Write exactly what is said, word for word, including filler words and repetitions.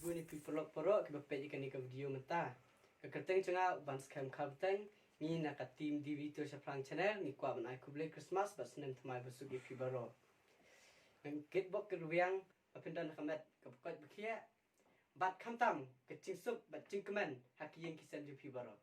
Ïa phi paralok paralok kiba peit ïa kane ka video mynta. Ka kyrteng jong nga u Banskhem Kharpeteng, ngi na ka team D V Tyrshaphrang Channel ngi kwah ban ai khublei Christmas bad snem thymmai basuk ïa phi baroh. Ngan kit bok kit rwiang ba phin don ha ka met kaba koit ba khiah bad khamtam ka jingsuk bad jingkmen ha ki ïing ki sem jong phi baroh.